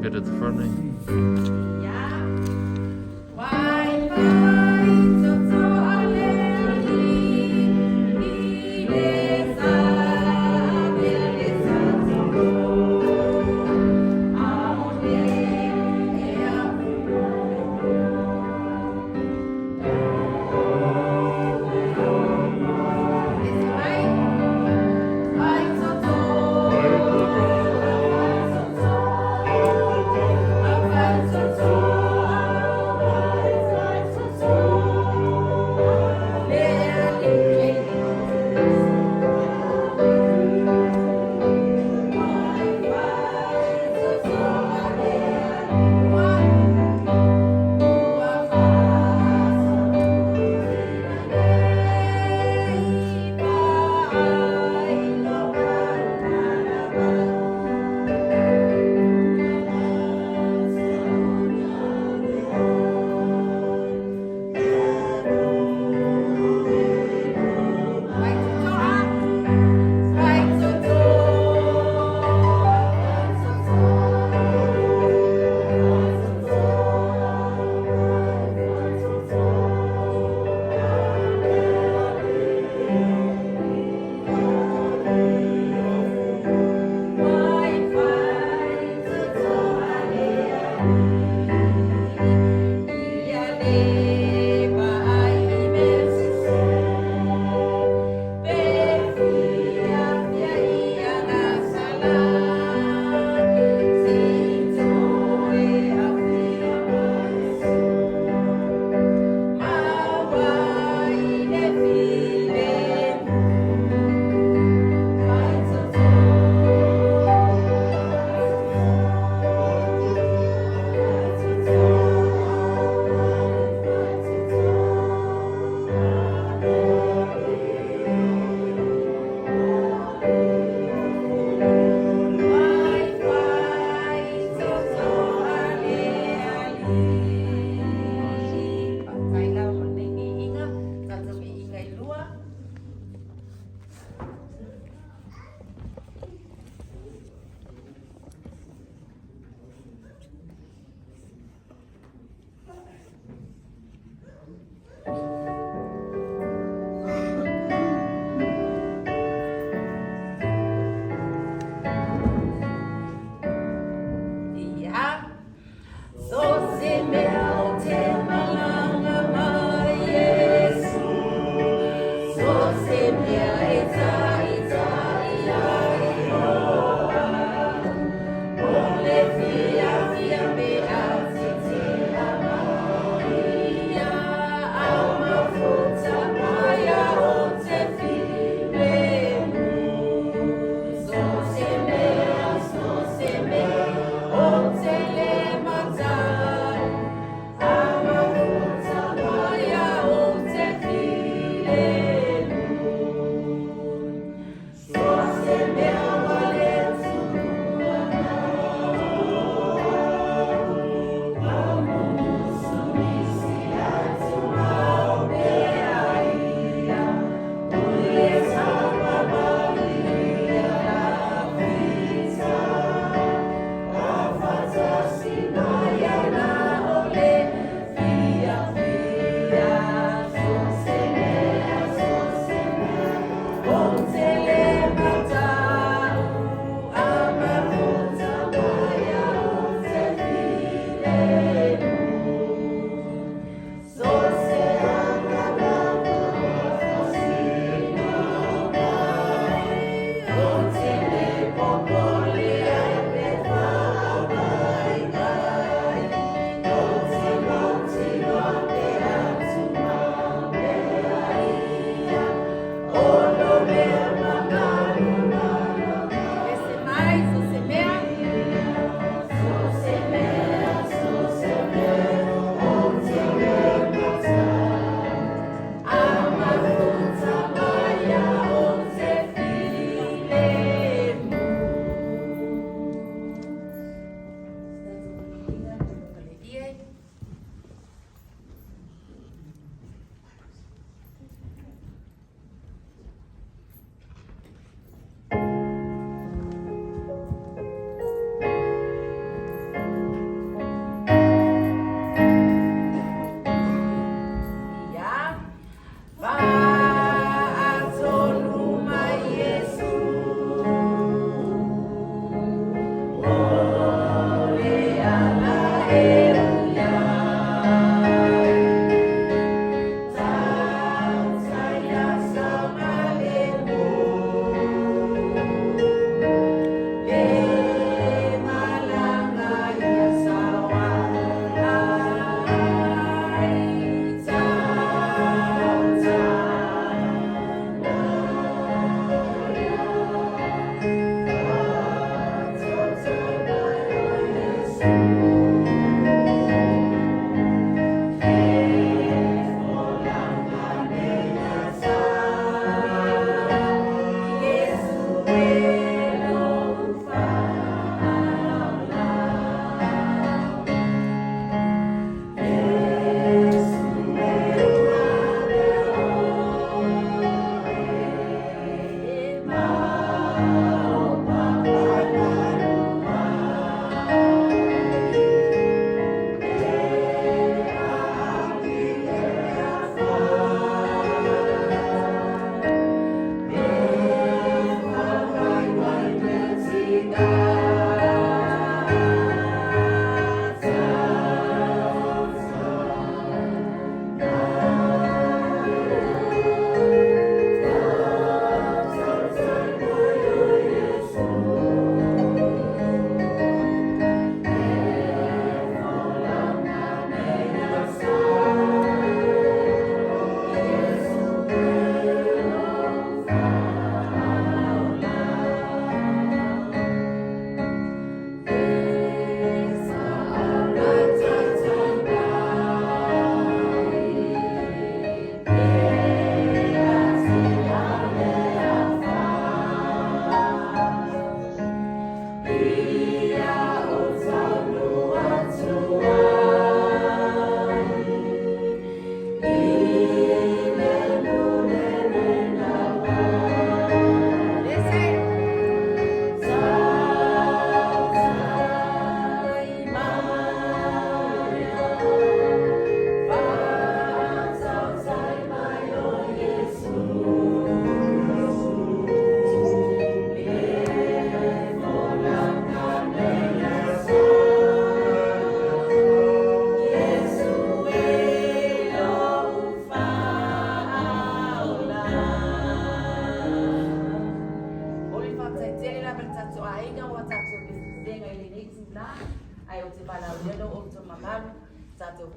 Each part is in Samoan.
Bit at the front eh?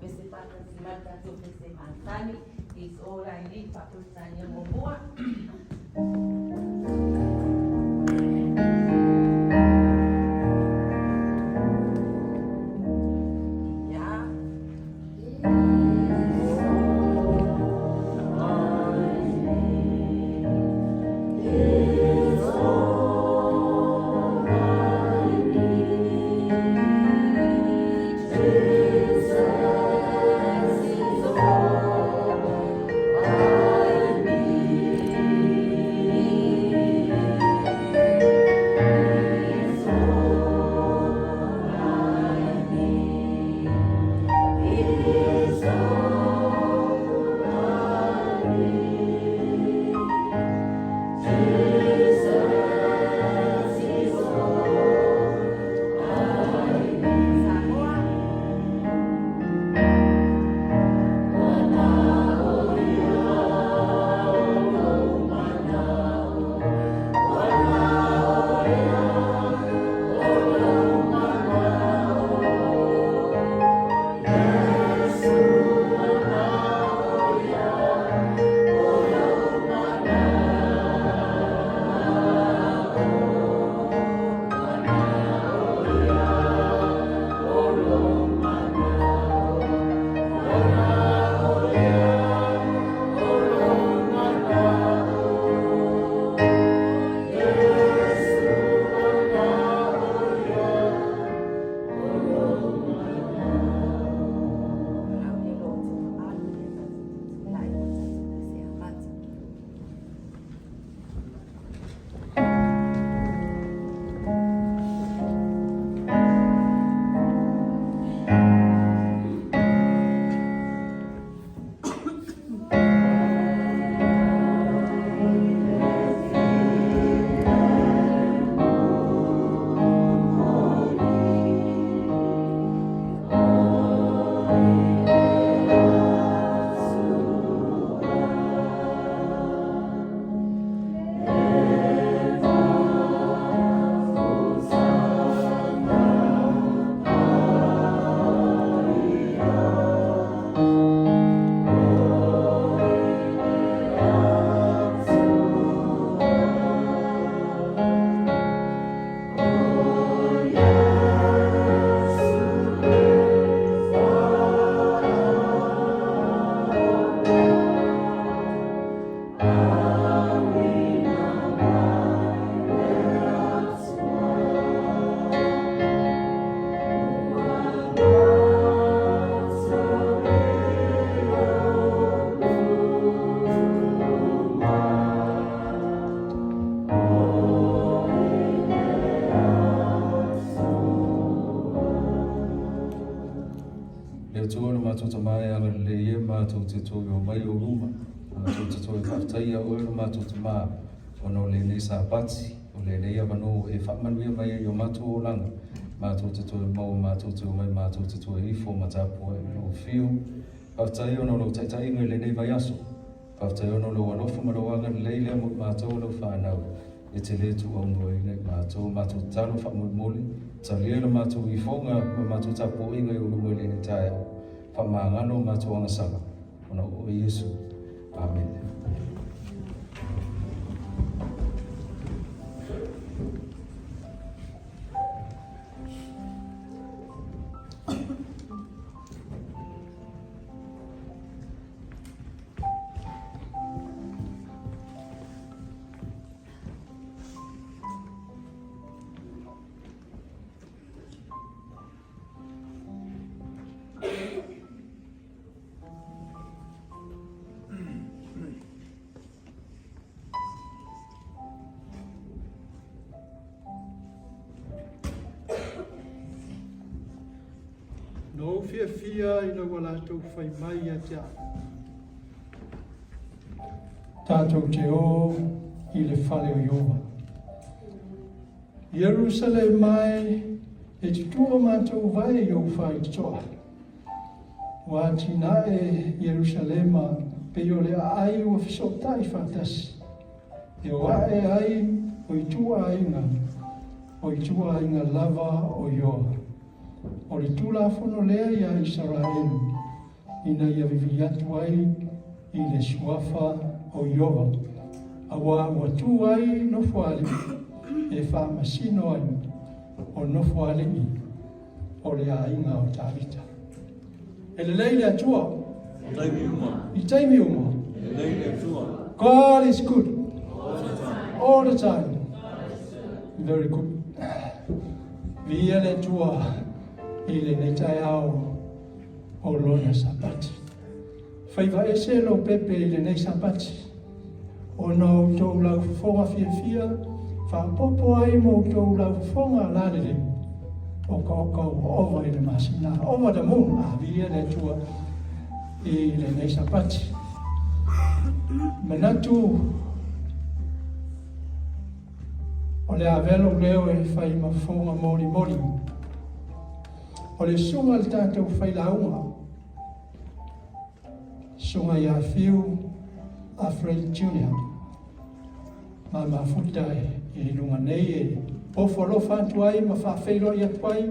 pese faatasi ma le tatou pese masani, It's All I Need, faa-Peretania muamua. Yeah. Samoa. Le Atua lo matou Tama e agalelei e matou te toe omai i ou luma, matou te toe faafetaia oe lo matou Tama ona o lenei Sapati, o lenei avanoa ua e faamanuia mai ai i o matou olaga, matou te toe maua matou te omai matou te toe ifo ma tapuai i lou afio. Faafetai ona o lou taitaiga i lenei vaiaso. Faafetai ona o lou alofa ma lou agalelei lea mo i matou o lau fanau e te le tuuaunoaina i matou. Matou tatalo faamolemole, talia la matou ifoga ma matou tapuaiga i ou luma i lenei taeao. Faamagalo matou agasala ona o oe Iesu. Amene. Na ou fiafia ina ua latou fai mai ia te au, Tatou te o i le fale o Ieova. Ierusalema e, e tutua matou vae i ou faitotoa. Ua atinae Ierusalema pei o le aai ua fesootai faatasi, e o ae ai o ituaiga, o ituaiga lava o Ioa. O le Tulafono lea iā Isaraelu. Ina ia vivii atu ai i le suafa o Ieova, auā ua tu ai nofoalii e faamasino ai o nofoalii o le aiga o Tavita. E lelei le Atua. Taimi uma. I taimi uma. Lelei le Atua. God is good. All the time. All the time. Very good. Viia le Atua i lenei taeao o lona Sapati. Faiva ese lou pepe i lenei Sapati, ona o outou laufofoga fiafia, faaopoopo ai ma outou laufofoga lalelei, okaoka ua ova i le masina, over the moon, a viia le Atua i lenei Sapati. Manatu o le a avea lou leo e fai ma fofoga molimoli. O le susuga i le tatou failauga, susuga ia Fiu Alfred Jr. Ma mafuta i luga nei e ofo alofa atu ai ma faafeiloai atu ai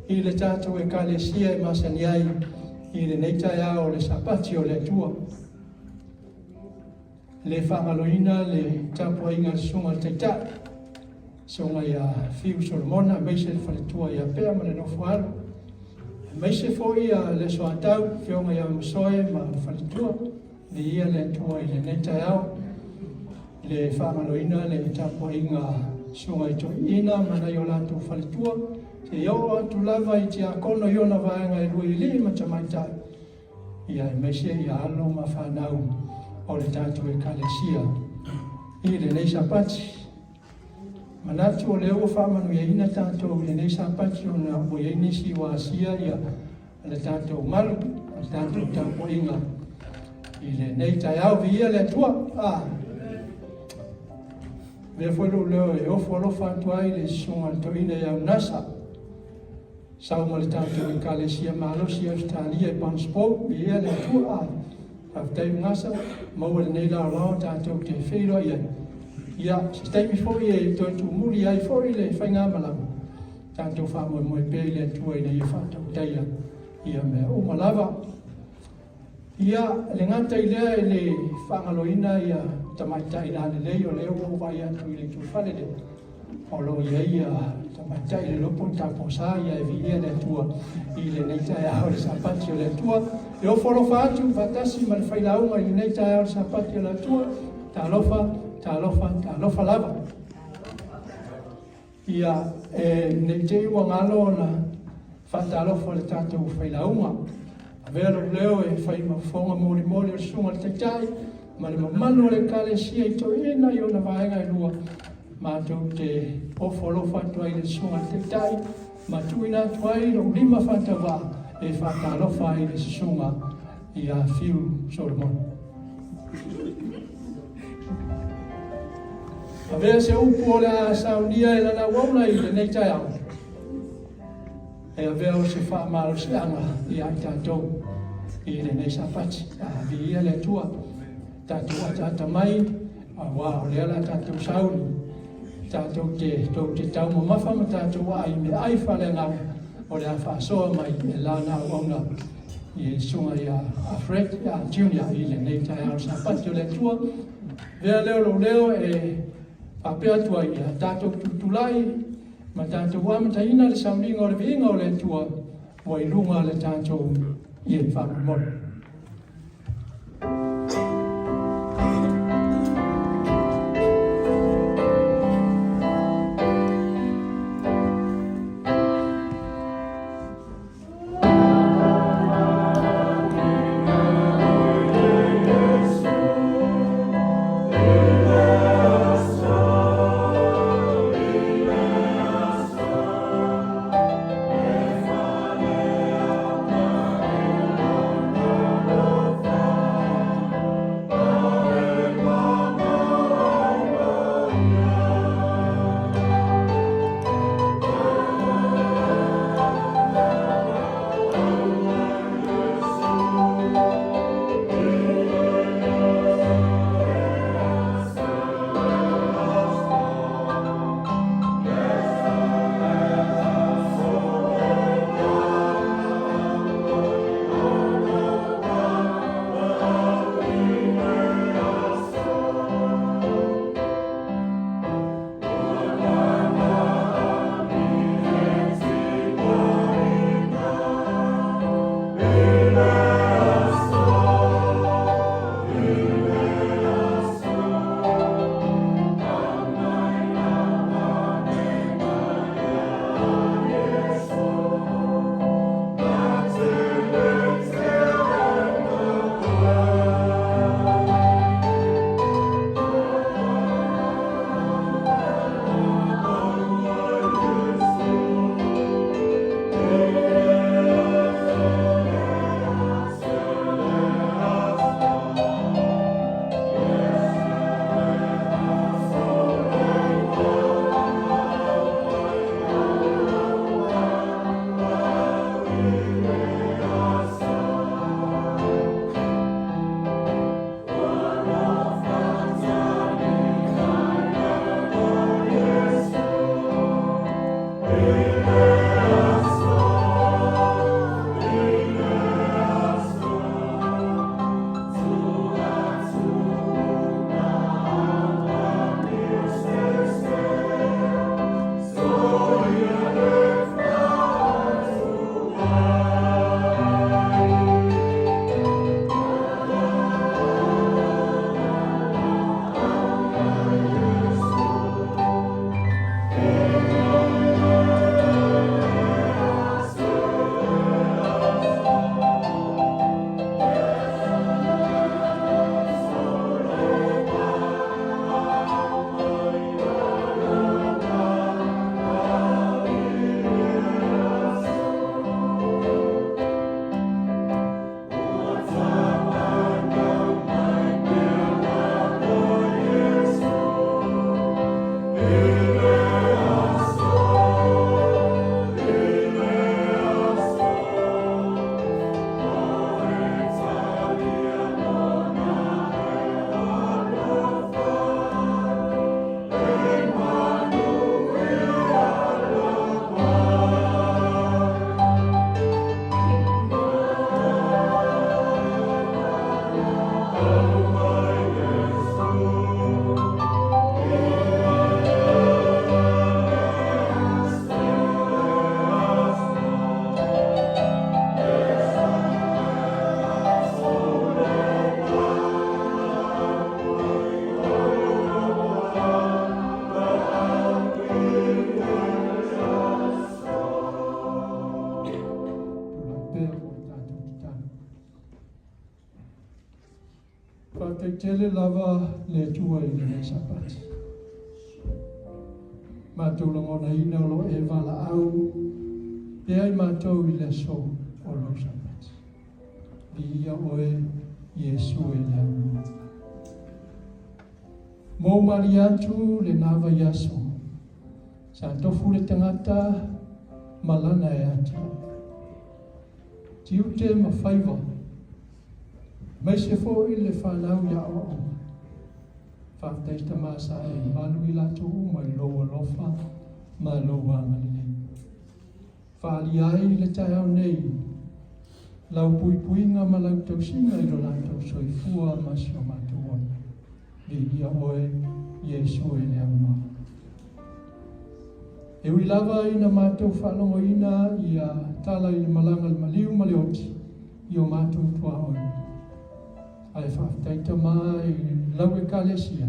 i le tatou Ekalesia e masani ai i lenei taeao o le Sapati o le Atua. Le faagaloina le tapuaiga a le susuga i le Taitai, susuga ia Fiu Solomona, aemaise le faletua ia Pea ma le nofo alo, aemaise foi ia le Aso Atau, afioga ia Masoe ma le faletua, viia le Atua i lenei taeao. Le faagaloina le tapuaiga susuga i toeaiina ma nai o latou faletua, seia oo atu lava i tiakono i ona vaega e lua i alii ma tamaitai, ia aemaise ia alo ma fanau o le tatou Ekalesia i lenei Sapati. Manatu o lea ua faamanuiaina tatou i lenei Sapati ona ua i ai nisi ua asia ia le tatou malu, le tatou tapuaiga i lenei taeao. Viia le Atua. Ah. Avea foi lou leo e ofo alofa atu ai le susuga i le toeaina ia Unasa, sau ma le tatou Ekalesia malosi i Ausetalia i Palmerston. Viia le Atua. Ah. Faafetai Unasa, maua lenei laolao tatou te feiloai ai. Ia, se taimi foi e toe tumuli ai foi le faigamalaga, tatou faamoemoe pea i le Atua ina ia faatautaia ia mea uma lava. Ia, le gata i lea e le faagaloina ia tamaitai lalelei o lea ua ou vaai atu i le itufale lea, o lo o i ai ia tamaitai le iloa po o taposa ia e viia le Atua i lenei taeao o le Sapati o le Atua. E ofo alofa atu faatasi ma le failauga i lenei taeao o le Sapati o le Atua. Talofa, talofa, talofa lava. Ia, e nei te i ua galo ona faatalofa i le tatou failauga. Avea lou leo e fai ma fofoga molimoli o le susuga i le Taitai ma le mamalu o le Ekalesia i toeaiina i ona vaega e lua, matou te ofo alofa atu ai i le susuga i le Taitai ma tuuina atu ai lou lima faatauvaa e faatalofa ai i le susuga ia Fiu Solomon. Avea se upu o le a saunia e lana auauna i lenei taeao, e avea o se faamalosiaga ia i tatou i lenei Sapati. A viia le Atua, tatou ataata mai, auā o lea la tatou sauni, tatou te, tou te taumamafa ma tatou aai i meaai faaleagaga o le a faasoa mai e lana auauna i le susuga ia Fred Junior i lenei taeao o le Sapati o le Atua. Avea lea o lou leo e faapea atu ai ia tatou tutulai ma tatou amataina le sauniga o le viiga o le Atua ua i luga le tatou ie faamolemole. Faafetai tele lava le Atua i lenei Sapati. Matou lagonaina o lo o e valaau pea i matou i le aso o lou Sapati. Viia oe Iesu e le aunoa. Mou malie atu lena vaiaso, sa tofu le tagata ma lana e atiae. Tiute ma faiva, aemaise foi le fanau i aoaoga. Faafetai Tama sa e malu i latou uma i lou alofa ma lou agalelei. Faaalia ai le taeao nei lau puipuiga ma lau tausiga i lo latou soifua ma si o matou ola. Viia oe, Iesu e le aunoa. E ui lava ina matou faalogoina ia tala i le malaga a le maliu ma le oti i o matou tuaoi, ae faafetai Tama i lau Ekalesia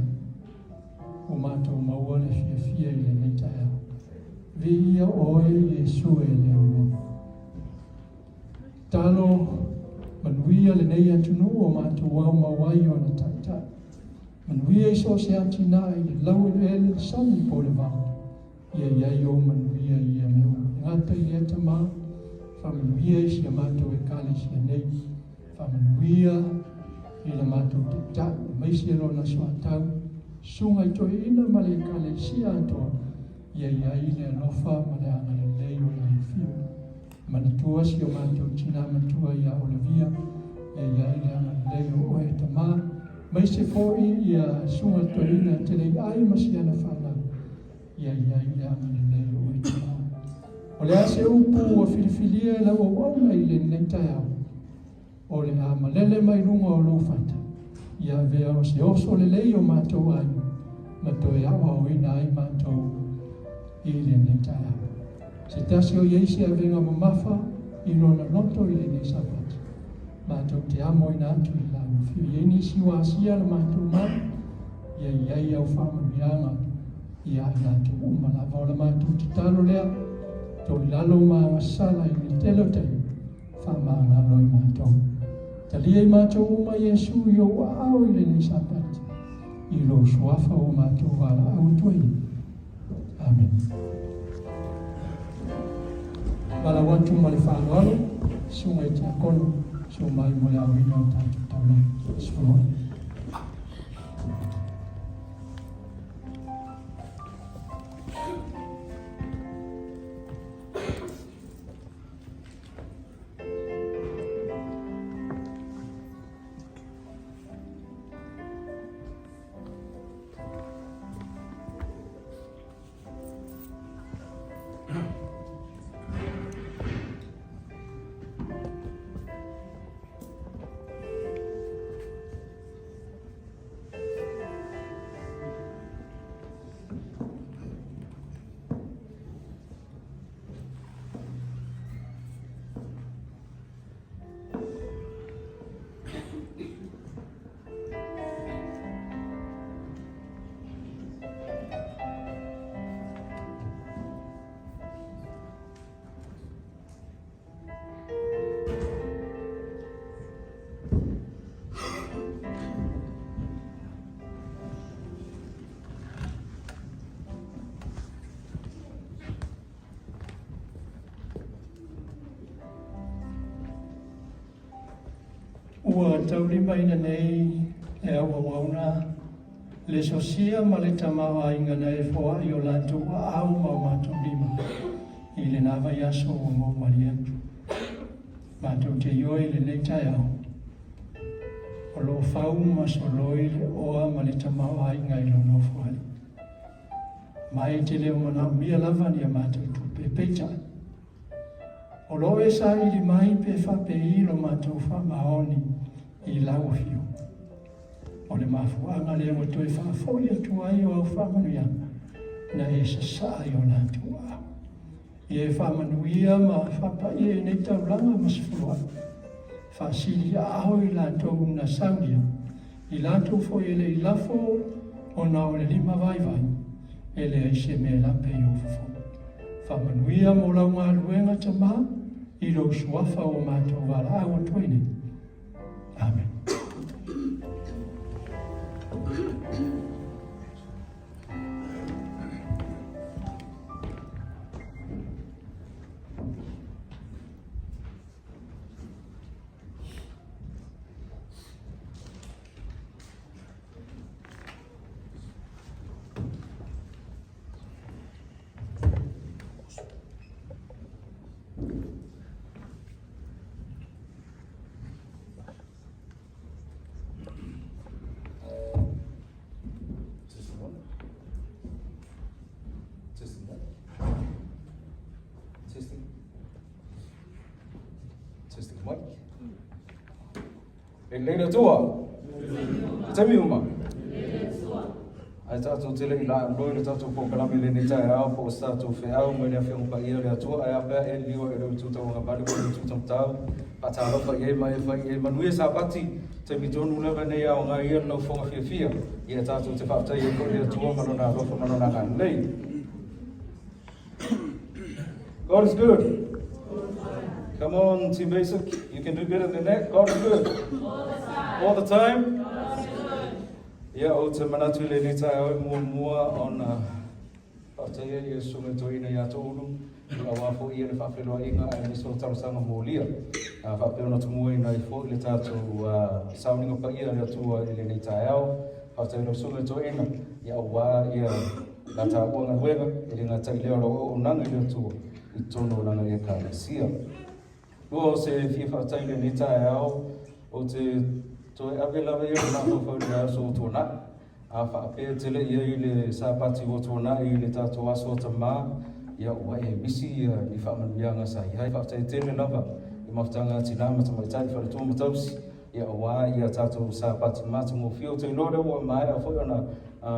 ua matou maua le fiafia i lenei taeao. Viia oe Iesu e le aunoa. Talo manuia lenei atunuu o matou aumau ai ona taitai. Manuia i so o se atinae i le laueleele, le sami po o le vao. Ia i ai ou manuia i ia mea uma. E gata i lea Tama, faamanuia i si a matou Ekalesia nei. Faamanuia i le matou Taitai, aemaise lona soatau, susuga i toeaina ma le Ekalesia atoa, ia i ai le alofa ma le agalelei o lau Afio. Manatua si o matou tina matua ia Olivia, ia i ai le agalelei o oe Tama, aemaise foi ia susuga toeaina Teleiai ma si ana fanau, ia i ai le agalelei o oe Tama. O le a se upu ua filifilia e lau auauna i lenei taeao, o le a malele mai luga o lou fata, ia avea o se oso lelei o matou aiga, ma toe aoaoina ai matou i lenei taeao. Se tasi o i ai se avega mamafa i lona loto i lenei Sapati, matou te amoina atu i lau afio. I ai nisi ua asia la matou mau, ia i ai au faamanuiaga ia i latou uma lava. O la matou tatalo lea, tou i lalo ma agasala i le tele o taimi, faamagalo i matou. Talia i matou uma Iesu i ou aao i lenei Sapati, i lou suafa ua matou valaau atu ai. Amene. Valaau atu ma le faaaloalo, susuga i tiakono, susu mai mo le aoina o tatou taulaga. Sefuluai. Ua taulimaina nei e au auauna le sosia ma le tamaoaiga na e foai o latou aao ma o matou lima i lena vaiaso ua moumalie atu. Matou te ioe i lenei taeao, o lo o fau ma soloi le oa ma le tamaoaiga i lou nofoalii. Ma e te le o manaomia lava ni a matou tupe. Peitai, o lo o e saili mai pe faapei lo matou faamaoni i lau afio. O le mafuaaga lea ua toe faafoi atu ai o au faamanuiaga na e sasaa i o latou aao. Ia e faamanuia ma faapaia i nei taulaga ma sefuluai. Faasili aaho i latou na saunia, i latou foi e le i lafo ona o le lima vaivai, e leai se mea lape i ou fofoga. Faamanuia mo lau galuega Tama i lou suafa ua matou valaau atu ai nei. Amen. mai. E lelei le Atua. I taimi uma. Ae tatou te le i lauloi le tatou polokalame i lenei taeao po o se tatou feau mai le Afioga Paia le Atua ae a pea e liliu e lou itu tauagavale po o lou itu taumatau faatalofa i ai ma e fai i ai manuia Sapati taimi tonu lava nei aoga ia le laufoga fiafia ia tatou te faafetai ai foi le Atua ma lona alofa ma lona agalelei. God is good. Come on, Team Basic. You can do better than that. God is good. All the time. All the time. God is good. Ia, ou te manatu i lenei taeao e muamua ona faafetaia ia Susuga Toeaina ia Toulu, aua foi ia le faafeiloaiga aemaise o talosaga molia. A faapea ona tumuaina ai foi le tatou sauniga paia a le Atua i lenei taeao. Faafetai i lau Susuga Toeaina, ia aua ia la taua galuega e le gata i lea o lau auaunaga i le Atua i totonu o lana Ekalesia. Lua o se fia faafetai i lenei taeao, ou te toe ave lava ia le mafaufau i le vaiaso ua tuanai. A faapea e te le i ai i le Sapati ua tuanai i le tatou aso o Tamā, ia ua e misi ia ni faamanuiaga sa i ai. Faafetai tele lava i mafutaga a tinā ma tamaitai, faletua ma tausi, ia aua ia tatou Sapati matagofie. Ou te iloa lea ua maea foi ona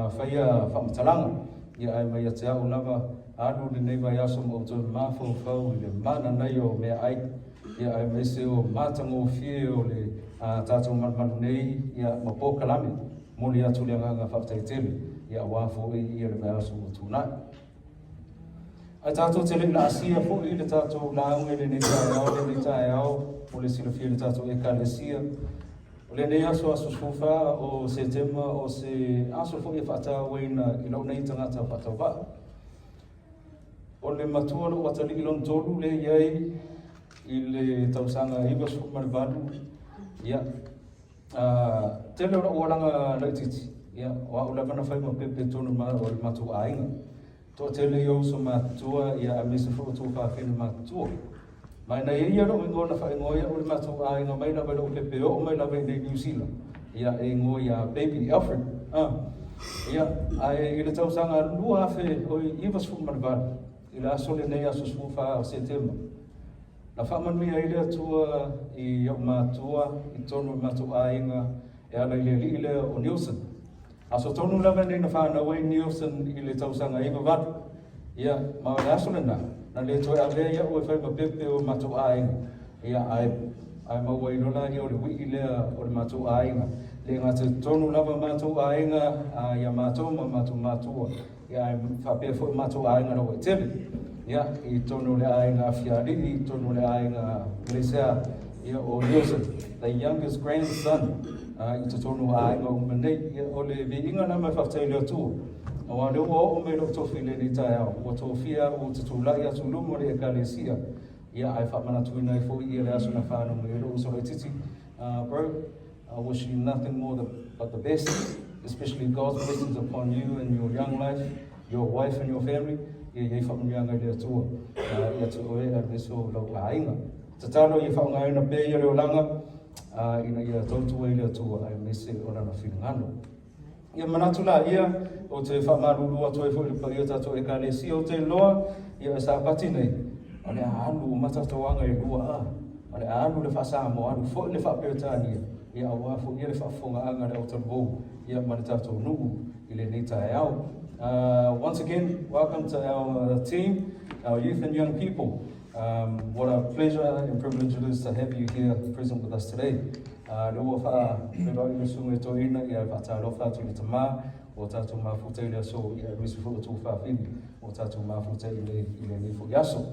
faia faamatalaga, ia ae mai ia te au lava, alu lenei vaiaso ma ou toe mafaufau i le mananaia o meaai, ia aemaise o matagofie o le tatou malumalu nei, ia ma polokalame. Momoli atu le agaga faafetai tele, ia aua foi ia le vaiaso ua tuanai. Ae tatou te le i laasia foi le tatou lauga i lenei taeao, lenei taeao mo le silafia i le tatou Ekalesia. O lenei aso, aso 14 o Setema, o se aso foi e faatauaina i lou nei tagata faatauvaa. O le matua o lou atalii lona tolu lea i ai i le tausaga 98, ia, tele o lou olaga laitiiti, ia, o au lava na fai ma pepe tonu ma o le matou aiga. Toatele ia uso matutua, ia aemaise foi o tuafafine matutua. Ma na ia ia lou igoa na faaigoa ai au e le matou aiga mai lava i lou pepe oo mai lava i inei Niu Sila, ia e igoa ia Baby Alfred. Ia, ae i le tausaga 2098, i le aso lenei, aso 14 o Setema, na faamanuia ai le Atua i ou matua i totonu o le matou aiga e ala i le alii lea o Nielsen. Aso tonu lava lenei na fanau ai Nielsen i le tausaga 98. Ia, ma o le aso lena, na le toe avea iaʻu e fai ma pepe o matou aiga. Ia, ae, ae maua ai loa laia o le uiʻi lea o le matou aiga. Le gata i totonu lava matou aiga, a, ia matou ma matou matua. Ia, ae faapea foi matou aiga lauaitele. Ia, i totonu o le aiga Afialii, i totonu o le aiga Malaysia, ia, o Nielsen, the youngest grandson, i totonu o aiga uma nei. Ia, o le viiga lena ma le faafetai i le Atua. Aua o lea ua oo mai lou tofi i lenei taeao, ua tofia au ou te tulai atu i luma o le Ekalesia, ia, ae faamanatuina ai foi ia le aso na fanau mai ai lou uso laitiiti. Bro, I wish you nothing more than, but the best, especially God's blessings upon you and your young life, your wife and your family. Ia i ai faamanuiaga i le Atua ia te oe aemaise o lau aiga. Tatalo ia faaaogaina pea ia le olaga ina ia tautua i le Atua aemaise o lana finagalo. Ia manatu laia, ou te faamalulu atu ai foi i le paia o tatou Ekalesia, ou te iloa, ia e Sapati nei, o le a alu uma tatou aga e lua a, o le a alu le faa-Samoa, alu foi le faa-Peretania, ia aua foi ia le faafofogaaga a le autalavou, ia ma le tatou nuu i lenei taeao. Once again, welcome to our team, our youth and young people. What a pleasure and privilege it is to have you here present with us today. Lea ua faafeiloai le susuga i toeaina, ia faatalofa atu i le tamā ua tatou mafuta i le aso, ia aemaise foi o tuafafine ua tatou mafuta i le i lenei foi aso.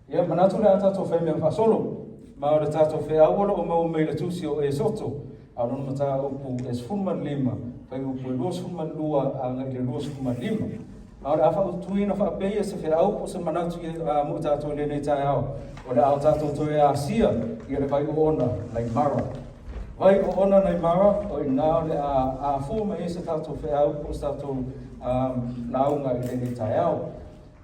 Ia manatu o le a tatou fai mea faasolo, ma o le tatou feau o lo o maua mai le tusi o Esoto, a o lona mataupu e 15, fuaiupu e 22 agai i le 25. A o le a fautuaina faapea se feau po o se manatu mo tatou i lenei taeao, o le a o tatou toe asia ia le vai oona nai Mara. Vai oona nai Mara, o i ina o le a afua mai ai se tatou feau po o se tatou lauga i lenei taeao.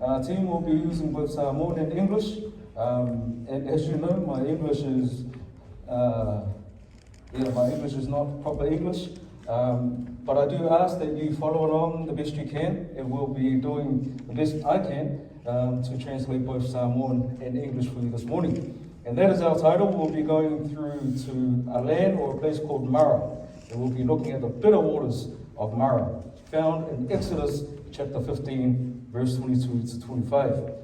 Our team will be using both Samoan and English. And as you know, my English is yeah, my English is not proper English. But I do ask that you follow along the best you can, and we'll be doing the best I can to translate both Samoan and English for you this morning. And that is our title. We'll be going through to a land or a place called Marah. And we'll be looking at the bitter waters of Marah, found in Exodus chapter 15, verse 22 to 25.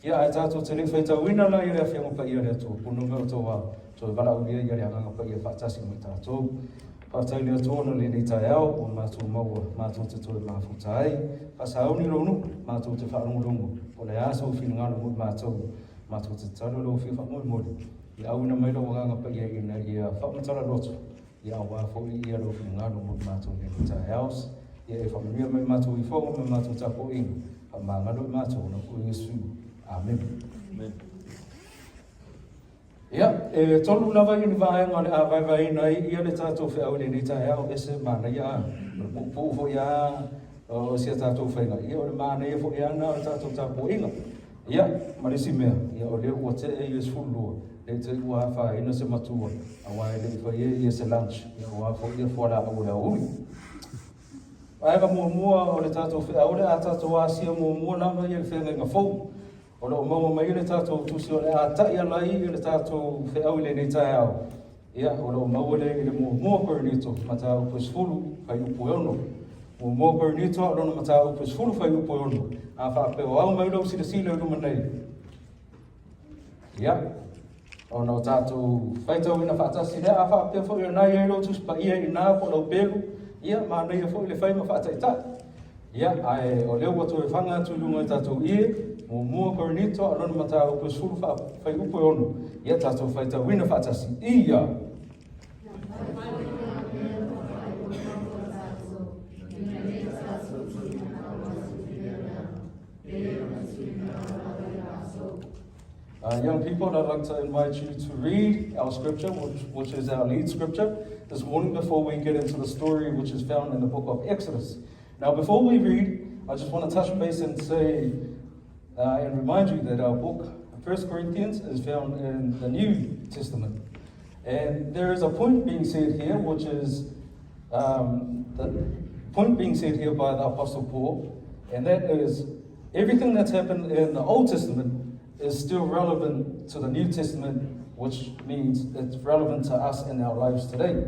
Ia, ae tātou te le whaitauina la i le awhianga pa ia le atua, pono mea o tō wā, tō e vala uia ia le anganga pa ia whaatasi mo i tātou. Faafetai i le Atua ona lenei taeao ua matou maua matou te toe mafuta ai. Faasauni lou nuu, matou te faalogologo, o le a sou finagalo mo i matou, matou te tatalo i lau Afioga faamolemole, ia auina mai lou Agaga Paia ina ia faamatala loto, ia auā foi ia lou finagalo mo i matou i lenei taeao. Ia e faamanuia mai matou ifoga ma matou tapuaiga, faamagalo i matou ona o Iesu. Amene. Amen. Ia, e tolu lava ia ni vaega o le a vaevaeina ai ia le tatou feau i lenei taeao, ese manaia a, o le puupuu foi a o si a tatou faiga, ia o le manaia foi a na o le tatou tapuaiga. Ia, ma le isi mea, ia o lea ua tea ia 12, le i te i ua afaina se matua, aua e le i faia ia se lunch, ia aua foi ia fualaau o le aoauli. Vaega muamua o le tatou feau, o le a tatou asia muamua lava ia le feagaiga fou. O lo o maua mai le tatou tusi o le a taʻi ala ai i le tatou feau i lenei taeao. Ia, o lo o maua lea i le muamua Korinito, mataupu e 10, fuaiupu e 6. Muamua Korinito, a o lona mataupu e 10, fuaiupu e 6. A faapea o ao mai lou silasila i luma nei. Ia, ona o tatou faitauina faatasi lea, a faapea foi o na i ai lou tusi paia i ina po o lau pelu, ia, manaia foi le fai ma faataitai. Ia, ae o lea ua toe faga atu i luga i tatou ie, muamua Korinito, a o lona mataupu e 10 fuaiupu e 6. Ia, tatou faitauina faatasi. Ia! Young people, I'd like to invite you to read our scripture, which, which is our lead scripture, this morning before we get into the story which is found in the book of Exodus. Now, before we read, I just want to touch base and say and remind you that our book, First Corinthians, is found in the New Testament. And there is a point being said here, which is the point being said here by the Apostle Paul, and that is everything that's happened in the Old Testament is still relevant to the New Testament, which means it's relevant to us in our lives today.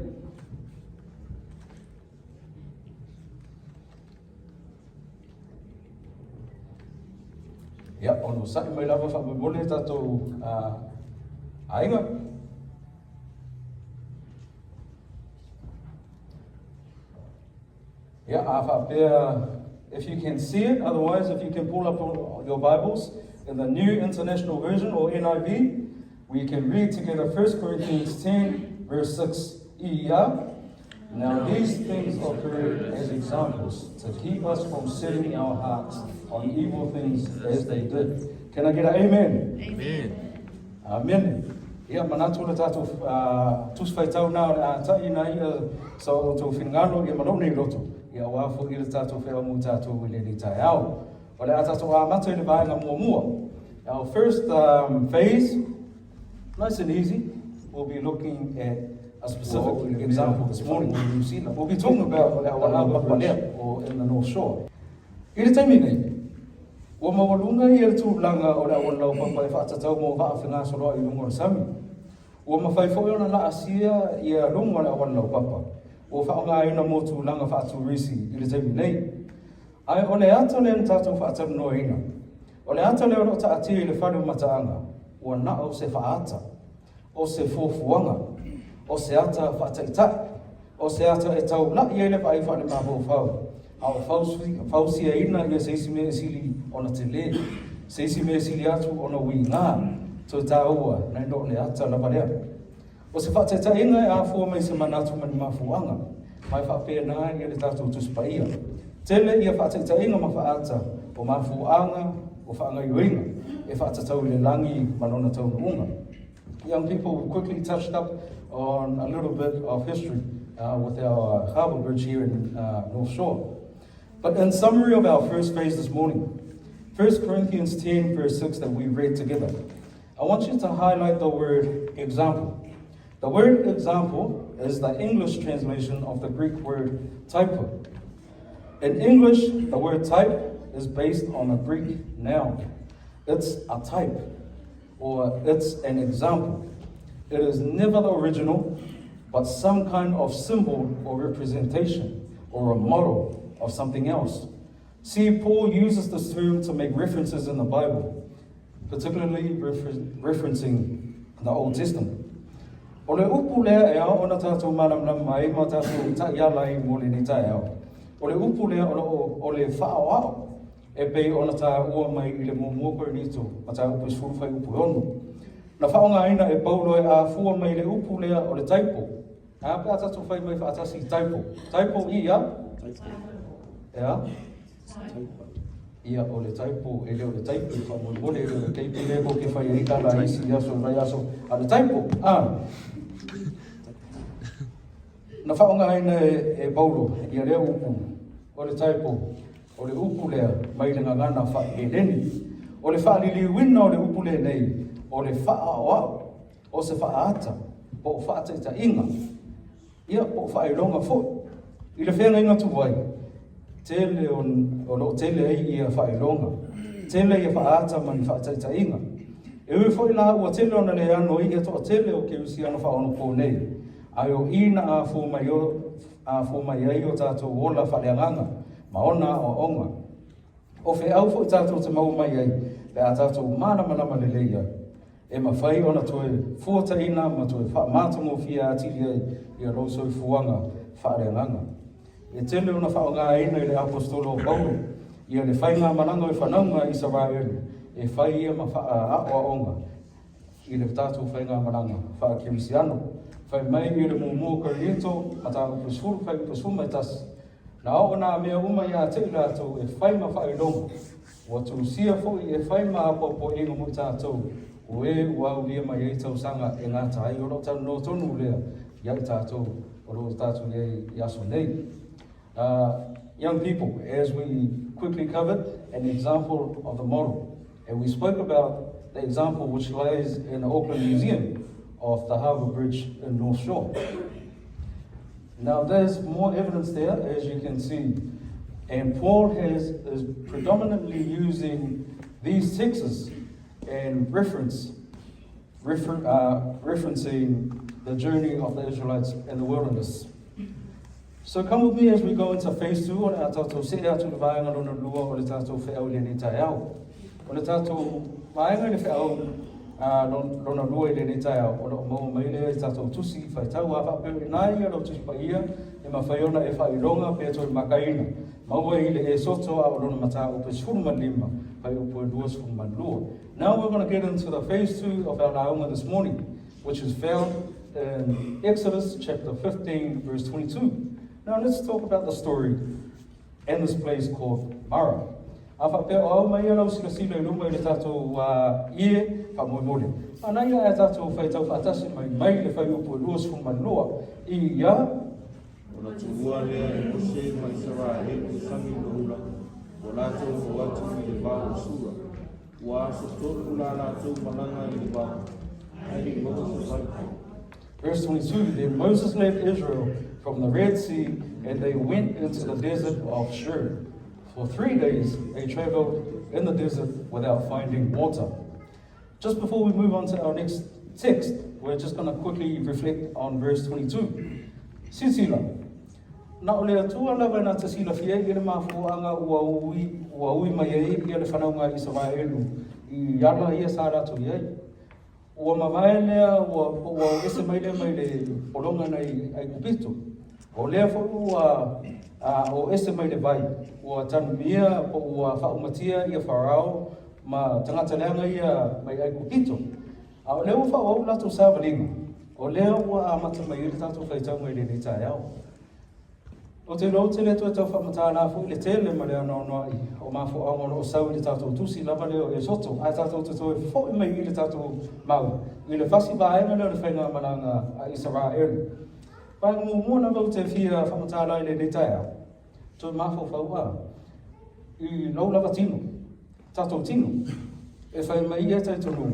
Ia, onosai mai lava faamolemole tatou aiga. Ia, a faapea, if you can see it, otherwise if you can pull up your Bibles in the New International Version or NIV, we can read together 1 Corinthians 10, verse 6. Ia. Now these things occurred as examples to keep us from setting our hearts on evil things as they did. Can I get an amen? Amen. Amene. Ia, manatu le tatou tusi faitau na o le a taʻi na ia sa o outou finagalo ia ma lou nei loto, ia aua foi le tatou feau mo tatou i lenei taeao. O le a tatou amata i le vaega muamua. Our first phase, nice and easy, we'll be looking at a specific example this morning. We'll be talking about the Harbour Bridge or in the North Shore. I le taimi nei, ua maualuga ia le tulaga o le auala laupapa e faatatau mo vaa fegasoloai i luga o le sami. Ua mafai foi ona laasia ia luga o le auala laupapa ua faaaogaina mo tulaga faaturisi i le taimi nei. Ae o le ata lea na tatou faatalanoaina, o le ata lea o lo o taatia i le fale o mataaga, ua na o se faaata, o se fuafuaga, o se ata faataitai, o se ata e taulaʻi ai le vaai faalemafaufau, a o fausiaina ia se isi mea e sili ona telē, se isi mea e sili atu ona uigā, toe tāua nai lo le ata lava lea. O se faataitaiga e afua mai se manatu ma ni mafuaaga, ma e faapena ia le tatou Tusi Paia. Tele ia faataitaiga ma faaata o mafuaaga o faagaioiga e faatatau i le lagi ma lona taunuuga. Young people, we quickly touched up on a little bit of history with our harbour bridge here in North Shore. But in summary of our first phase this morning, 1 Corinthians 10, verse 6 that we read together, I want you to highlight the word example. The word example is the English translation of the Greek word typo. In English, the word type is based on a Greek noun. It's a type, or it's an example. It is never the original, but some kind of symbol or representation or a model of something else. See, Paul uses this term to make references in the Bible, particularly refer referencing the Old Testament. O le upu lea e ao ona tātou mālamalama ai ma tātou taʻiala ai mo lenei taeao. O le upu lea o, lo, o le faaoao e pei ona tāua mai i le muamua Korinito mataupu e 10 fuaiupu e 6. Na faaaogaina e Paulo e afua mai le upu lea o le taipo. A pe a tātou fai mai faatasi i taipo. Taipo i a? Ea? Ia, o le taipo, e le o le taipo, faamolemole, e le o le taipo lea ko ke fai ai tala isi i aso, vai aso, a le taipo, a. Na faaaogaina e, e Paulo ia lea upu, o le taipo, o le upu lea mai le gagana faa-Heleni. O le faaliliuina o le upu lenei, o le faaoao, o se faaata, po o faataitaiga, ia po o faailoga foi. I le feagaiga tuai, tele o, o loo tele ai ia faailoga, tele ia faaata ma ni faataitaiga. E ui foi la ua tele ona le ano ai ia toatele o kerisiano faaonopō nei, ae o i na afua mai o, afua mai ai o tātou ola faaleagaga ma ona aoaoga. O feau foi tātou te maua mai ai pe a tātou mālamalama lelei ai. E mafai ona toe fuataina ma toe faamatagofie atili ai ia lou soifuaga faaleagaga. E tele ona faaaogaina i le aposetolo o Paulo ia le faigamalaga o le fanauga a Isaraelu e fai ia ma faaaoaoga i le tatou faigamalaga faakerisiano. Fai mai i le muamua Korinito mataupu 10 fuaiupu 11, Na oo nā mea uma iā te i latou e fai ma faailoga, ua tusia foi e fai ma apoapoaiga mo i tātou, o e ua aulia mai ai tausaga e gata ai o loo talanoa tonu lea ia i tātou o loo tātou i ai i aso nei. Young people, as we quickly covered an example of the model, and we spoke about the example which lies in the Auckland Museum of the Harbour Bridge in North Shore. Now, there's more evidence there, as you can see. And Paul has, is predominantly using these texts and reference, referencing the journey of the Israelites in the wilderness. So come with me as we go into phase 2 o le a tātou see atu le vaega lona lua o le tātou wheau i lenei taeao. O le tātou vaega i le wheau lona lua i lenei taeao, o loo maua mai lea i tātou tusi faitau a faapea i nā ia lau tusi paia e mafai ona e faailoga pe toe makaina. Maua i le Esoto a o lona mataupu e 15, fuaiupu e 22. Now we're going to get into the phase 2 of our lauga this morning, which is found in Exodus chapter 15, verse 22. Now let's talk about the story and this place called Mara. A faapea o au mai ia lau silasila i luma i le tātou ie faamolemole. A na ia e tātou faitau faatasi mai mai le fuaiupu e 22 i ia. Ona tuua lea e Mose ma Isaraelu le sami maula, ua latou oo atu i le vao o Sura. Ua aso tolu la latou malaga i le vao, ae le i maua se vai. Verse 22, Then Moses led Israel from the Red Sea, and they went into the desert of Shur. For 3 days they traveled in the desert without finding water. Just before we move on to our next text, we're just going to quickly reflect on verse 22. Silasila, na o le Atua lava na te silafia i le mafuaaga ua ui mai ai ia le fanauga a Isaraelu i ala ia sa latou i ai. Ua mavae lea ua ua ese mai lea mai le pologa nai Aikupito. O lea foi ua a, o ese mai le vai, ua tanumia po ua faaumatia ia Farao ma tagata leaga ia mai Aikupito. A o lea ua faaauau latou savaliga, o lea ua amata mai ai le tatou faitauga i lenei taeao. Ou te iloa ou te le toe tau faamatala foi le tele ma le anoanoai o mafuaaga o loo sau i le tatou tusi lava lea o Esoto, ae tatou te toe foi mai i le tatou mau i le fasi vaega lea o le faigamalaga a Isaraelu. Vaega muamua lava ou te fia faamatala i lenei taeao, toe mafaufau a i lou lava tino, tatou tino. E fai mai ia talitonuga,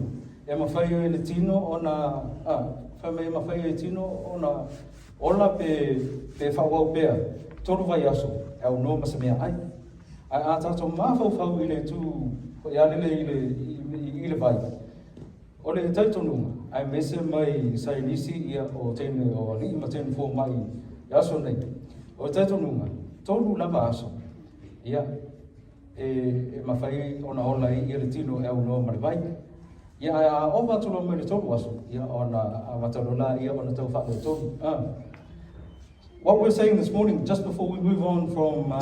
e mafai ai le tino ona, a, fai mai e mafai ai tino ona ola pe, pe faaauau pea 3 vaiaso e aunoa ma se meaai. Ae a tatou mafaufau i le itu foi a lele i le, i, i le vai. O le talitonuga, aemaise mai saienisi ia o teine o alii ma teine fomai i aso nei, o le talitonuga, tolu lava aso, ia, e, e mafai ona ola ai ia le tino e aunoa ma le vai. Ia, ae a ova atu loa mai le tolu aso, ia, ona amata loa laia ona tau faaletonu. Ah. What we're saying this morning, just before we move on from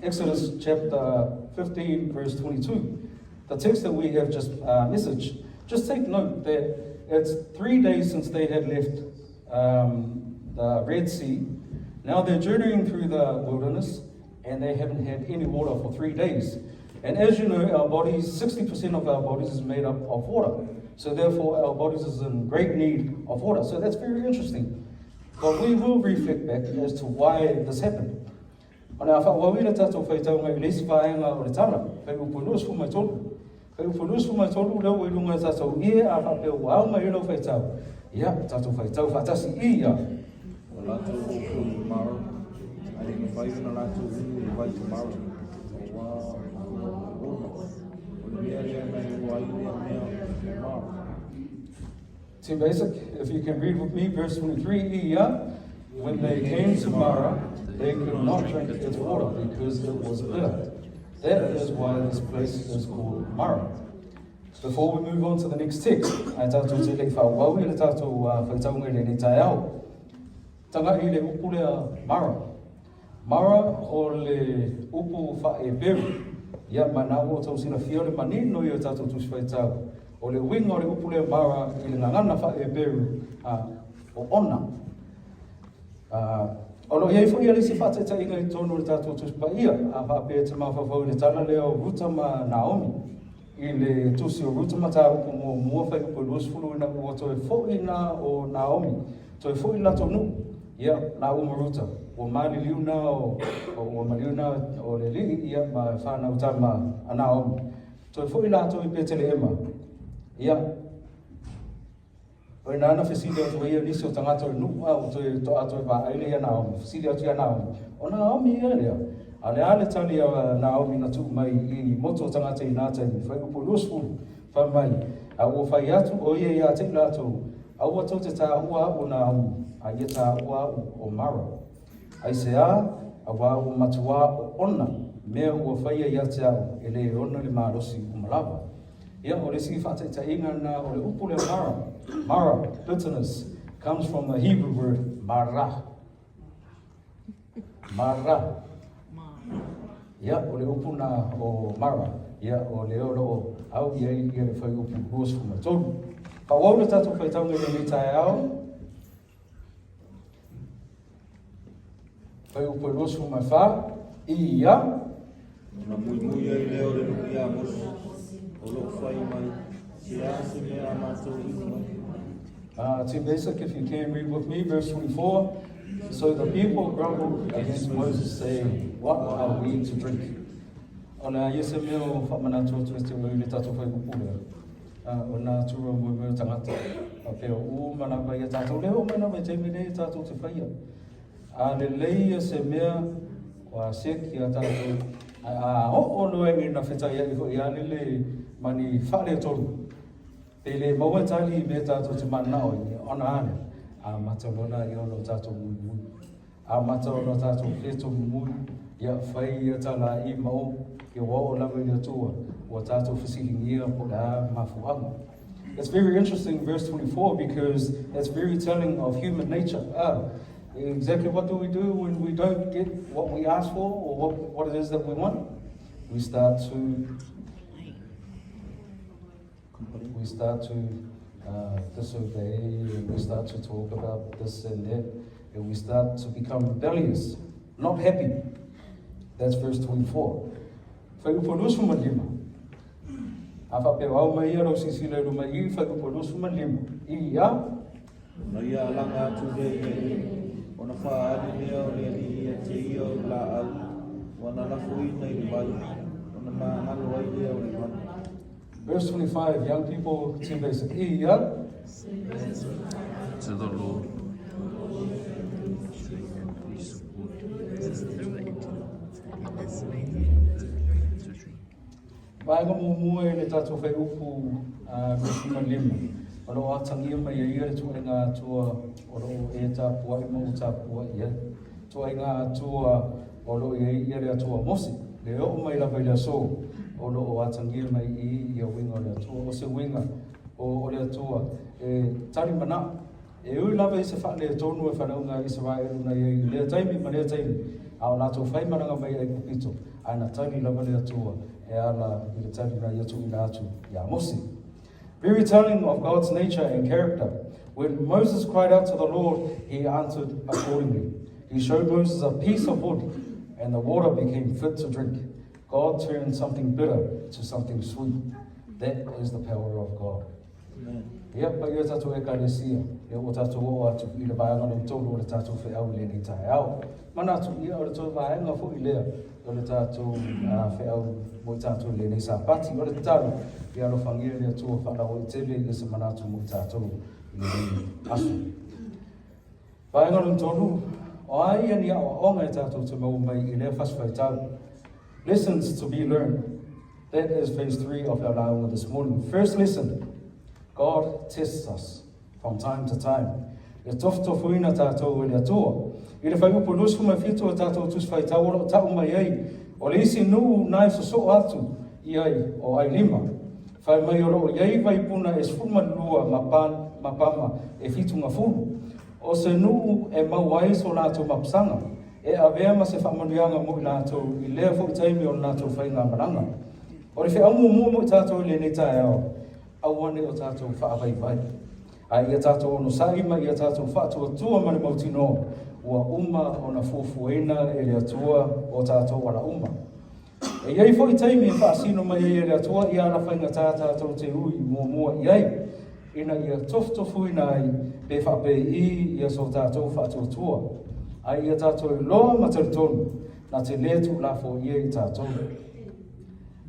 Exodus chapter 15, verse 22, the text that we have just messaged, just take note that it's 3 days since they had left the Red Sea. Now they're journeying through the wilderness and they haven't had any water for 3 days. And as you know, our bodies, 60% of our bodies is made up of water. So therefore, our bodies is in great need of water. So that's very interesting. But we will reflect back as to why this happened. O le a faaauau le tatou faitauga i le isi vaega o le tala, fuaiupu 23. Fuaiupu 23 lea ua i luga i tatou ie a faapea ua ao mai lau faitau. Ia, tatou faitau faatasi i ia. Ua latou oo foi i Mara, ae le mafai ona latou inu i le vai o Mara, auā ua oona. O le mea lea na igoa ai lea mea o Mara. Team Basic, if you can read with me, verse 23, ia, when they came to Mara, they could not drink its water because it was bitter. That is why this place is called Mara. Before we move on to the next text, ae tatou te le i faaauau i le tatou faitauga i lenei taeao. Taga'i le upu lea Mara. Mara o le upu faa-Heperu. Ia ma na ua outou silafia o le manino ia o tatou tusi faitau. O le uiga o le upu lea Mara i le gagana faa-Heperu o ona. O lo o i ai foi le isi faataitaiga i totonu o le tatou Tusi Paia, a faapea e te mafaufau i le tala lea o Ruta ma Naomi. I le tusi o Ruta mataupu muamua fuaiupu 20 ina ua toe foi na o Naomi, toe foi i latou nuu, ia, lāua ma Ruta, ua maliliu na o, ua maliu na o le alii, ia, ma fanau tama a Naomi. Toe foi latou i Petelehema, ia, o ina na fesili atu ai nisi o tagata o le nuu a ua toe toa toe vaai lea ia Naomi, fesili atu ia Naomi, o Naomi ia lea. A le a le tali a Naomi na tuu mai i motu o tagata i nā taimi, fuaiupu 20, fai mai, a ua fai atu o ia ia te i latou, aua tou te taua a'u o Naomi, a ia taua a'u o Mara. Aisea, auā ua matuā oona mea ua faia ia te a'u e lē ona le malosi uma lava. Ia, o le isi faataitaiga na o le upu lea Mara. Mara, bitterness, comes from the Hebrew word marah. Mara. Ia, o le upu na o Mara. Ia, o le o loo au i ai ia le fuaiupu 23. Faaauau le tatou faitauga i lenei taeao. Fuaiupu 24. Ia. Ona muimui ai lea o le nuu iā Mose, o loo fai mai, se a se mea a matou inu ai. Team Basic, if you can read with me, verse 24. So the people grumbled against Moses, saying, "What are we to drink?" O le a ia se mea o faamanatu atu e te oi le tatou fuaiupu lea. O nā tura mo mea tagata. A pea o mana pa ia tātou leo mai na mai taimi nei tatou te whaia. A lelei ia se mea ua seki a tātou a o o noa i na whetai ai hoi a lele mani whaale tolu. Pe le maua tali i mea tātou te manao i ona ane. A mata lona i ono tātou muimui. A mata ona tātou wheto mumui. Ia whai ia tala i mao ia wao o lava i Atua. Ua tātou fesilingia po le a mafuanga. It's very interesting, verse 24, because it's very telling of human nature. Exactly what do we do when we don't get what we ask for or what it is that we want? We start to disobey, and we start to talk about this and that, and we start to become rebellious, not happy. That's verse 24. Fuaiupu 25. A faapea au mai ia lau silasila i luma i fuaiupu 25. Ia. Na ia alaga atu lea i Elima, ona faaali lea o le alii ia te ia o le laau, ua na lafoina i le vai, ona magalo ai lea o le vai. Verse 25, young people, team basic. Ia. To the Lord. We support Just threw it into the water, and this way to drink. Vaega muamua i le tatou fuaiupu 25. O lo o atagia mai ai ia le tuaiga Atua o lo o e tapuai ma ou tapuai ai. Tuaiga Atua o lo o i ai ia le Atua o Mose, le oo mai lava i le aso o lo o atagia mai i ia uiga o le Atua. O se uiga o le Atua e tali manao. E ui lava i se faaletonu e fanauga a Isaraelu na i ai i lea taimi ma lea taimi, a o latou faimalaga mai Aikupito, ae na tali lava le Atua e ala i le tali na ia tuuina atu iā Mose. Very telling of God's nature and character. When Moses cried out to the Lord, he answered accordingly. He showed Moses a piece of wood, and the water became fit to drink. God turned something bitter to something sweet. That is the power of God. Ia, paia o tatou Ekalesia, ia ua tatou oo atu i le vaega lona tolu o le tatou feau i lenei taeao. Manatu, ia o le toe vaega foi lea o le tatou feau mo i tatou i lenei Sapati. O le tatalo, ia alofagia le Atua faalauaitele ia se manatu mo i tatou i lenei aso. Vaega lona tolu, o a ia ni aoaoga e tatou te maua mai i lea fasi faitau? Lessons to be learned. That is phase 3 of our lauga this morning. First lesson, God tests us from time to time. E tofutofuina tātou e le Atua. I le fuaiupu 27 o tātou tusi faitau o lo o ta'u mai ai, o le isi nuu na e sosoo atu i ai o Ailima. Fai mai o lo o i ai vaipuna e 12 ma ma pama e fitu gafulu. O se nuu e maua ai so latou mapusaga, e avea ma se faamanuiaga mo i latou i lea foi taimi o le latou faigamalaga. O le feau muamua mo i tatou i lenei taeao, aua ne i o tatou faavaivai, a ia tatou onosai ma ia tatou faatuatua ma le mautinoa ua uma ona fuafuaina e le Atua o tatou ala uma. E i ai foi taimi e faasino mai ai e le Atua ia ala faigata tatou te ui muamua i ai, ina ia tofutofuina ai pe faapei ia so tatou faatuatua, a ia tatou iloa ma talitonu na te lē tuulafoaia i tatou.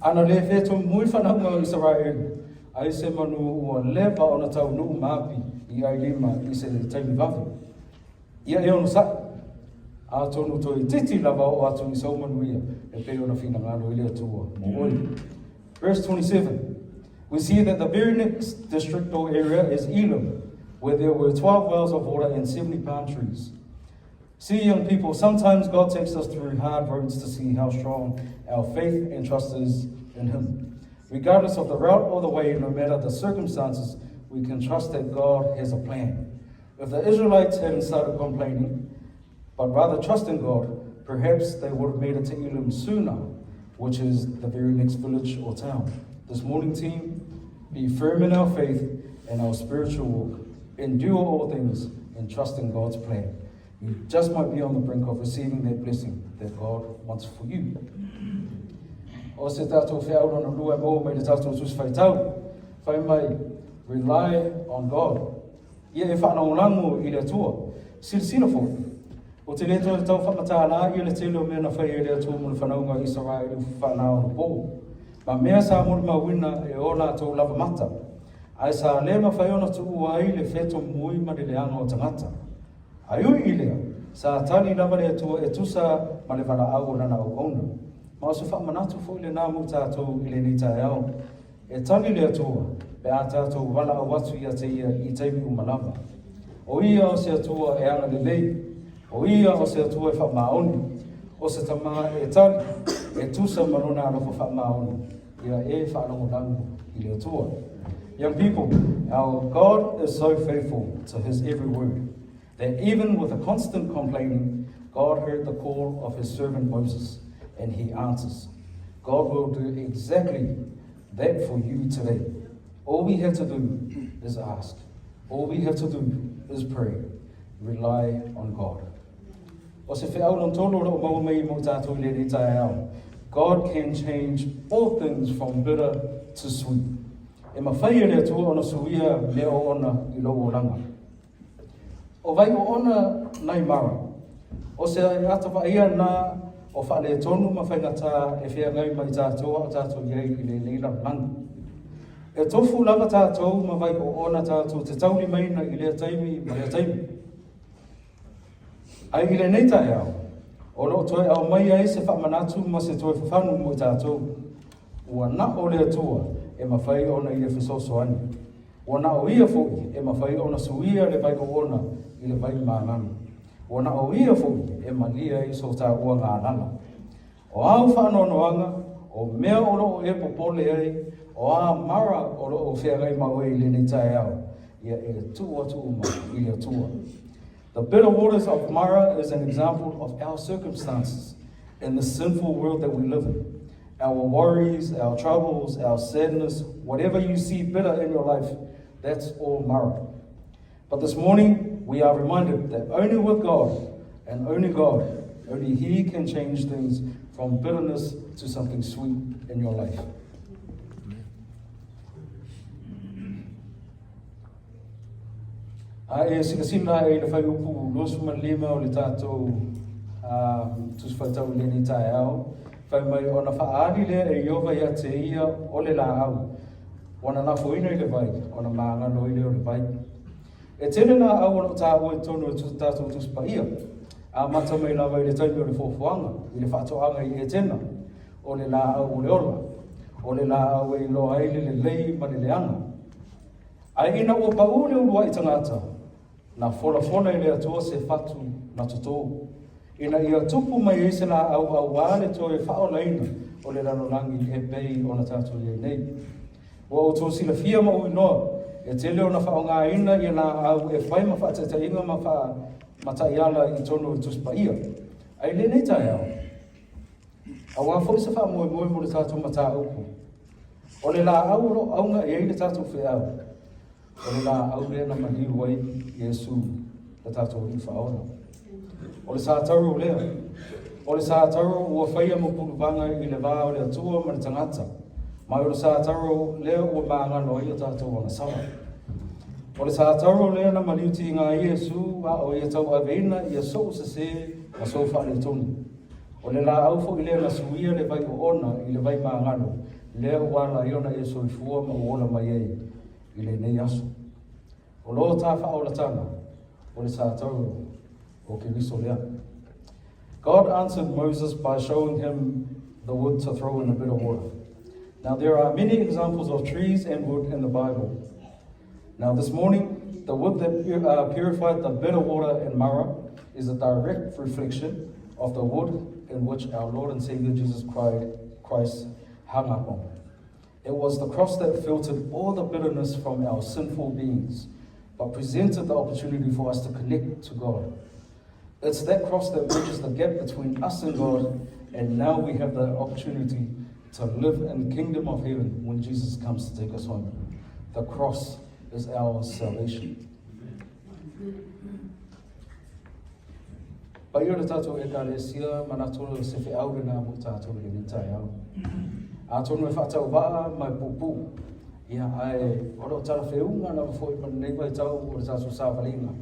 Ana lē fetomui fanauga o Isaraelu, ai se manu ua leva ona taunuu ma api i Ailima i se taimi vave. Ia e onosai, atonu toeitiiti lava oo atu i sau manuia e pei ona finagalo i le Atua mo oe. Verse 27, we see that the very next district or area is Elim, where there were 12 wells of water and 70 palm trees. See, young people, sometimes God takes us through hard roads to see how strong our faith and trust is in Him. Regardless of the route or the way, no matter the circumstances, we can trust that God has a plan. If the Israelites hadn't started complaining, but rather trusting God, perhaps they would have made it to Elim sooner, which is the very next village or town. This morning, team, be firm in our faith and our spiritual walk. Endure all things and trust in God's plan. You just might be on the brink of receiving that blessing that God wants for you. O se tatou feau lona lua e maua mai le tatou tusi faitau. Fai mai, rely on God. Ia e faalagolago i le Atua. Silasila foi, ou te le toe tau faamatala ia le tele o mea na faia e le Atua mo le fanauga a Isaraelu faaneionapo, ma mea sa molimauina e o latou lava mata, ae sa le mafai ona tuua ai le fetomui ma le leaga o tagata. Ae ui i lea, sa tali lava le Atua e tusa ma le valaau o lana auauna. Ma o se faamanatu foi lenā mo tatou i lenei taeao. E tali le Atua pe a tatou valaau atu ia te Ia i taimi uma lava. O Ia o se Atua e agalelei, o Ia o se Atua e faamaoni, o se Tama e tali, e tusa ma Lona alofa faamaoni, ia e faalagolago i le Atua. Young people, our God is so faithful to his every word that even with a constant complaining, God heard the call of his servant Moses and he answers. God will do exactly that for you today. All we have to do is ask. All we have to do is pray. Rely on God. O se feau lona tolu o lo o maua mai mo tatou i lenei taeao. God can change all things from bitter to sweet. E mafai e le Atua ona suia mea oona i lou olaga. O vai oona nai Mara. O se ata vaaia na o faaletonu ma faigata e feagai ma i tatou a o tatou i ai i lenei lalolagi. E tofu lava tatou ma vai oona tatou te taulimaina i lea taimi ma lea taimi. Ae i lenei taeao, o lo o toe aumai ai se faamanatu ma se toe fafanu mo i tatou, ua na o le Atua e mafai ona ia fesoasoani. Ua na o ia foʻi e mafai ona suia le vai oona i le vai magalo. Ua na o ia foʻi e malie ai so taua galala. O āu faanoanoaga, o mea o loo e popole ai, o a mara o loo feagai ma oe i lenei taeao, ia e tuu atu uma i le Atua. The bitter waters of Mara is an example of our circumstances in the sinful world that we live in. Our worries, our troubles, our sadness, whatever you see bitter in your life, that's all Mara. But this morning, we are reminded that only with God and only God, only He can change things from bitterness to something sweet in your life. A e silasila i le fuaiupu 25 o le tatou Tusi Faitau i lenei taeao, fai mai ona faaali lea e Ieova ia te ia o le laau, ua na lafoina i le vai, ona magalo ai lea o le vai. E tele laau o loo taua i totonu o le tatou Tusi Paia, amata mai lava i le taimi o le foafoaga, i le faatoaga i Etena, o le laau o le ola, o le laau e iloa ai le lelei ma le leaga. Ae ina ua paū le uluai tagata, na folafola e le Atua se fatu na totō, ina ia tupu mai ai se laau auā le toe faaolaina o le lalolagi e pei ona tatou i ai nei. Ua outou silafia ma ou iloa, e tele ona faaaogaina ia laau e fai ma faataitaiga ma faamataiala i totonu o le Tusi Paia. Ae i lenei taeao, Auā foi se faamoemoe mo le tatou mataupu. O le laau o lo o auga i ai le tatou feau, o le laau lea na maliu ai Iesu le tatou Alii Faaola. O le satauro lea, o le satauro ua faia ma puluvaga i le va o le Atua ma le tagata, ma o le satauro lea ua magalo ai o tatou agasala. O le satauro lea na maliu tiga ai Iesu a o ia tauaveina ia sou sesē ma sou faaletonu. O le laau foi lea na suia le vai oona i le vai magalo, lea ua ala ai ona e soifua ma ua ola mai ai i lenei aso. O lo ta faaolataga, o le satauro o Keriso lea. God answered Moses by showing him the wood to throw in a bit of water. Now there are many examples of trees and wood in the Bible. Now this morning, the wood that purified the bitter water in Marah is a direct reflection of the wood in which our Lord and Savior Jesus Christ hung up on. It was the cross that filtered all the bitterness from our sinful beings, but presented the opportunity for us to connect to God. It's that cross that bridges the gap between us and God, and now we have the opportunity to live in the kingdom of heaven when Jesus comes to take us home. The cross is our salvation. Paia o le tatou Ekalesia, manatu o se feau lena mo tatou i lenei taeao. Atonu e faatauvaa ma e puupuu, ia ae o lo o talafeuga lava foi ma lenei vaitau o le tatou savaliga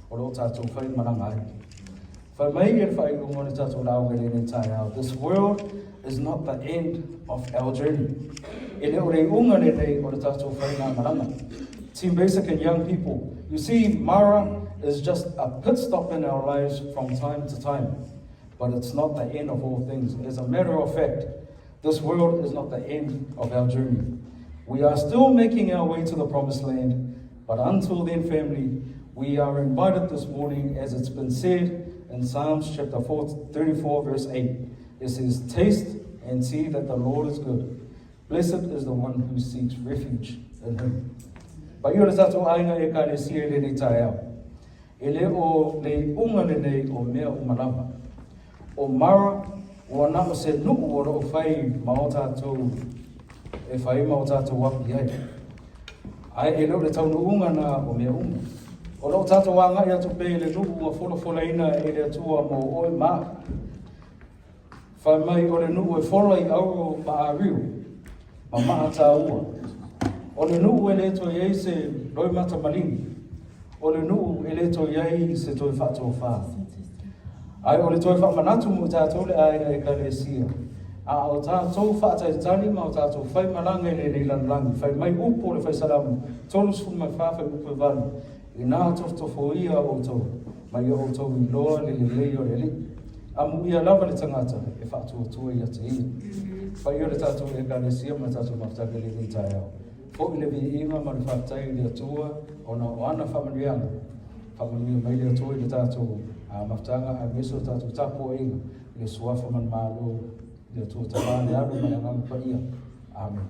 o lo o tatou fai malaga ai. Fai mai le faaiuga o le tatou lauga i lenei taeao. This world is not the end of our journey. E le o le iuga lenei o le tatou faigamalaga. Team Basic and young people, you see, Mara is just a pit stop in our lives from time to time, but it's not the end of all things. As a matter of fact, this world is not the end of our journey. We are still making our way to the promised land, but until then, family, we are invited this morning, as it's been said in Psalms chapter 4, 34, verse 8. It says, Taste and see that the Lord is good. Blessed is the one who seeks refuge in him. Paia o le tatou aiga Ekalesia i lenei taeao. E le o le iuga lenei o mea uma lava. O Mara, ua na o se nuu o loo fai ma o tatou e fai ma o tatou api ai. Ae e le o le taunuuga na o mea uma. O loo tatou agai atu pea i le nuu ua folafolaina e le Atua mo oe ma au. Fai mai o le nuu e fola i auro ma ariu ma maa taua. O le nuu e le toe i ai se loimata maligi. O le nuu e le toe i ai se toe faatofā. Ae o le toe faamanatu mo tatou le aiga Ekalesia, a o tatou faatalitali ma o tatou faimalaga i lenei lalolagi, fai mai upu o le Fai Salamo 34 fuaiupu e 8, Inā tofotofoia outou, ma ia outou iloa le lelei o le Alii. Amuia lava le tagata e faatuatua ia te ia. Paia o le tatou Ekalesia ma le tatou mafutaga i lenei taeao. Fo'i le viiga ma le faafetai i le Atua ona o ana faamanuiaga. Faamanuia mai le Atua i le tatou mafutaga aemaise o tatou tapuaiga i le suafa manumalo i le Atua Tama le Alo ma le Agaga Paia. Amene.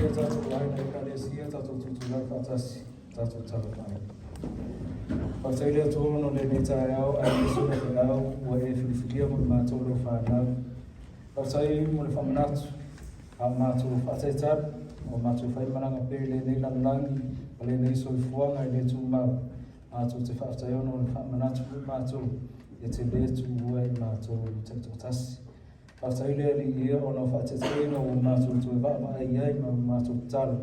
e tātou aiga ekalesia, tātou tutulai whaatasi, tātou talawhai. Whātai le Atua ona o lenei taeao, aemaise o le feau ua e filifilia mo i mātou lau whānau. Whātai mo le whamanatu, a mātou whaataitaru, o mātou whaimaranga pe i lenei lalolagi, ma lenei soifuaga e le tumau. Mātou te whātai ona o le whamanatu mo i mātou, e te le tuua i mātou taitoatasi. Faafetai le Alii ia ona o faateteina ua matou toe vaavaai ai ma matou tatalo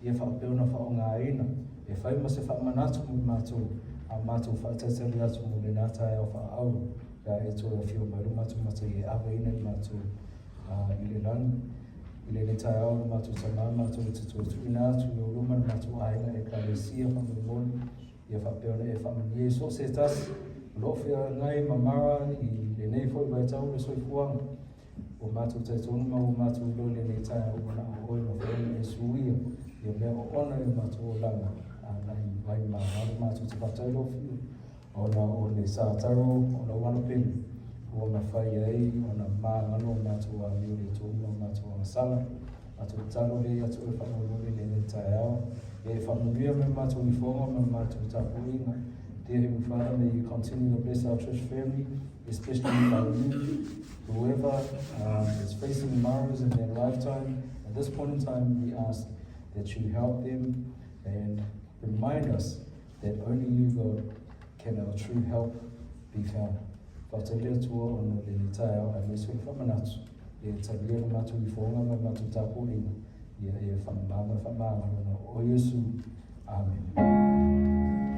ia faapea ona faaaogaina e fai ma se faamanatu mo i matou a matou faatalitali atu mo lena taeao faaauro pe a e toe afio mai lo matou matai e aveina i matou i le lagi. I lenei taeao lo matou Tama matou te toe tuuina atu i ou luma le matou aiga Ekalesia faamolemole ia faapea ona e faamanuia i so o se tasi o lo o feagai ma mara i lenei foi vaitau o le soifuaga. Ua matou talitonu ma ua matou iloa i lenei taeao ua manao oe mafai ona e suia ia mea oona i o matou olaga agai i vai magalo. Matou te faafetai lau Afioga ona o le sa taro o lau Ana pele ua mafai ai ona magalo o matou amio le tonu ma matou agasala. Matou tatalo lea ia te oe faamolemole i lenei taeao. Ia e faamanuia mai matou ifoga ma matou tapuaiga. Dear Heavenly Father, may you continue to bless our church family, especially our youth, whoever is facing maras in their lifetime. At this point in time, we ask that you help them and remind us that only you, God, can our true help be found. Faafetai le Atua ona o lenei taeao aemaise o le faamanatu e talia le matou ifoga ma le matou tapuaiga ia e faamama ma faamagalo ona o Iesu. Amene.